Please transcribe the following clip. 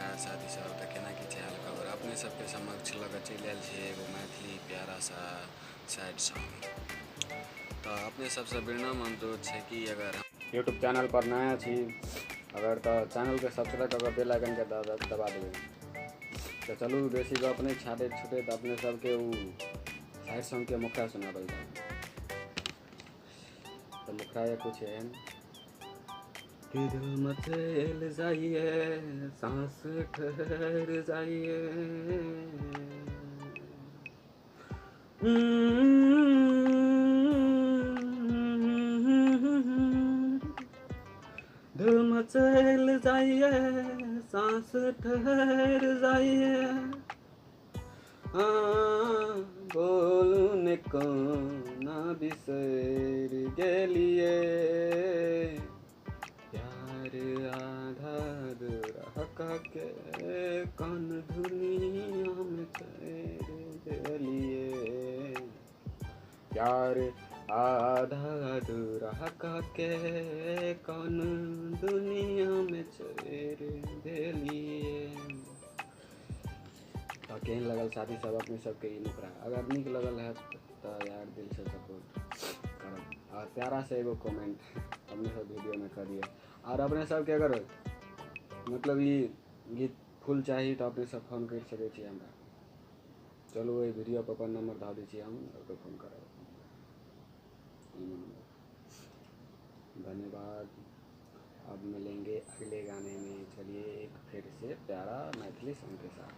नमस्कार साथी सब। तऽ केना की छै हाल खबर? अपने सबके समक्ष लऽ कऽ चलि आयल छी एगो मैथिली प्यारा सा सैड सॉन्ग। तऽ अपने सबसँ विनम्र अनुरोध छै कि अगर यूट्यूब चैनल पर नया छी अगर तऽ चैनलके सब्सक्राइब कऽ कऽ बेल आइकनके दबा देबै। तऽ चलू बेसी गप नहि छाटैत छुटैत अपने सबके ओ सैड सॉन्गके मुखड़ा सुनाबै जाउ। तऽ मुखड़ा या कुछ एहन कि दिल मचल जाइए, सांस ठहर जाइए, दिल मचल जाइए, सांस ठहर जाइए, हाँ बोलू ने कोना बिसरि गेलिए, प्यार आधा अधूरा के कौन दुनिया में चल गेलिए, प्यार आधा अधूरा के कौन दुनिया में चल गेलिए। तऽ केहन लगल साथी सब अपने सबके ई मुखड़ा? अगर नीक लगल है तऽ यार दिल से सपोर्ट करब और प्यारा से एगो कमेंट अपने सब वीडियो में करिए। और अपने सबके अगर मतलब ई गीत फुल चाही तऽ अपने सब फोन करि सकै छी हमरा। चलू एहि वीडियो पर अपन नंबर धऽ दै छी हम, ओकर फोन करब। धन्यवाद, अब मिलेंगे अगले गाने में। चलिए एक फिर से प्यारा मैथिली सॉन्ग के साथ।